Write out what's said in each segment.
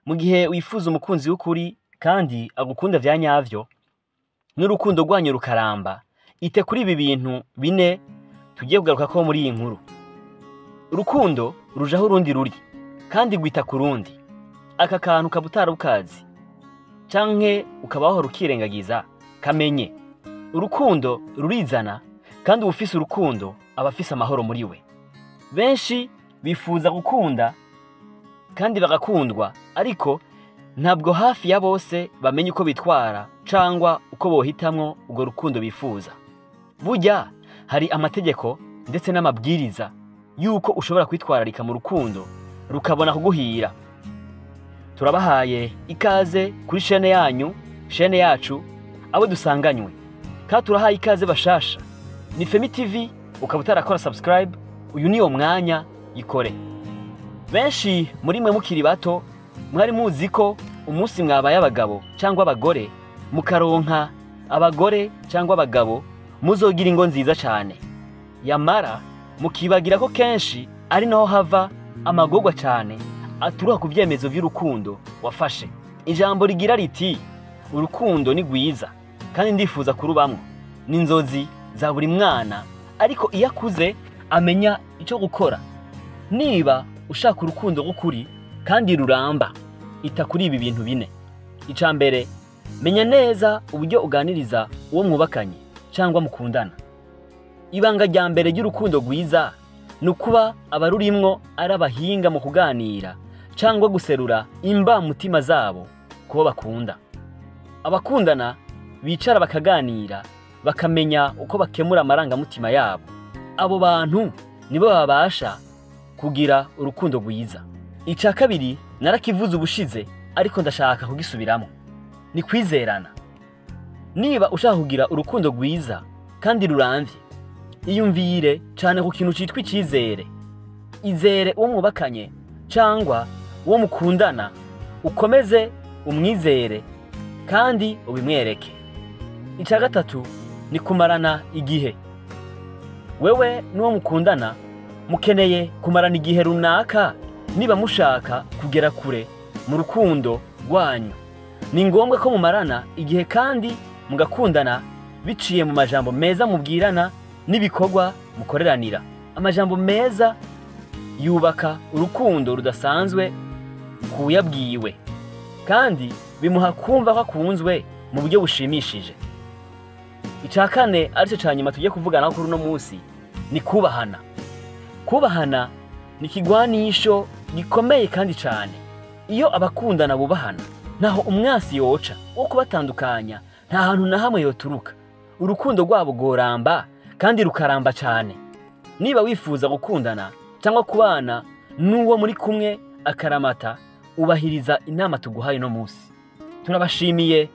Mu gihe wifuza umukunzi w'ukuri kandi agukunda vya nyavyo, n'urukundo rwanyu rukaramba, ite kuri ibi bintu bine tugiye kugarukako muri iyi nkuru. Urukundo rujaho urundi ruri kandi rwita ku rundi. Aka kantu ukaba utari ukazi canke ukaba wahora ukirengagiza, kamenye. Urukundo rurizana, kandi uwufise urukundo aba afise amahoro muri we. Benshi bifuza gukunda kandi bagakundwa, ariko ntabwo hafi ya bose bamenya uko bitwara cangwa uko bohitamwo urwo rukundo bifuza. Burya hari amategeko ndetse n'amabwiriza yuko ushobora kwitwararika mu rukundo rukabona kuguhira. Turabahaye ikaze kuri chaîne yanyu, chaîne yacu, abo dusanganywe. Kandi turahaye ikaze bashasha. Ni Femi TV, ukaba utarakora subscribe, uyu niwo mwanya, yikore. Benshi muri mwe mukiri bato mwari muzi ko umunsi mwabaye abagabo cyangwa abagore, mukaronka abagore cyangwa abagabo, muzogira ingo nziza cyane. Yamara mukibagira ko kenshi ari naho hava amagorwa cyane aturuka ku vyemezo vy'urukundo wafashe. Ijambo rigira riti: "Urukundo ni rwiza kandi ndifuza kurubamwo", ni inzozi za buri mwana, ariko iyo akuze amenya icyo gukora. Niba ushaka urukundo rw'ukuri kandi ruramba, ita kuri ibi bintu bine. Ica mbere, menya neza uburyo uganiriza uwo mwubakanye cyangwa mukundana. Ibanga rya mbere ry'urukundo rwiza ni ukuba abarurimwo ari abahinga mu kuganira cyangwa guserura imbamutima zabo kubo bakunda. Abakundana bicara bakaganira, bakamenya uko bakemura amarangamutima yabo, abo bantu nibo babasha kugira urukundo rwiza. Icya kabiri narakivuze ubushize, ariko ndashaka kugisubiramo, ni kwizerana. Niba ushaka kugira urukundo rwiza kandi rurambye, iyumvire cyane ku kintu cyitwa icyizere. Izere uwo mwubakanye cyangwa uwo mukundana, ukomeze umwizere kandi ubimwereke. Icya gatatu ni kumarana igihe. Wewe n'uwo mukundana mukeneye kumarana igihe runaka. Niba mushaka kugera kure mu rukundo rwanyu, ni ngombwa ko mumarana igihe kandi mugakundana biciye mu majambo meza mubwirana n'ibikorwa mukoreranira. Amajambo meza yubaka urukundo rudasanzwe kuyabwiwe, kandi bimuha kumva ko akunzwe mu buryo bushimishije. Icya kane, aricyo cya nyuma tugiye kuvugana kuri uno munsi, ni kubahana. Kubahana ni ikigwanisho gikomeye kandi cyane. Iyo abakundana bubahana, ntaho umwasi yoca wo kubatandukanya, nta hantu na hamwe yoturuka. Urukundo rwabo rworamba kandi rukaramba cyane. Niba wifuza gukundana cyangwa kubana n'uwo muri kumwe akaramata, ubahiriza inama tuguhaye uno munsi. Turabashimiye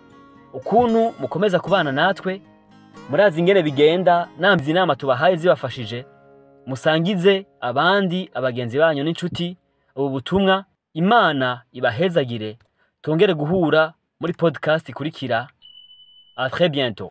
ukuntu mukomeza kubana natwe. Murazi ingene bigenda. Namvye inama tubahaye zibafashije, musangize abandi, abagenzi banyu n'inshuti ubu butumwa. Imana ibahezagire, tongere guhura muri podcast ikurikira. À très bientôt.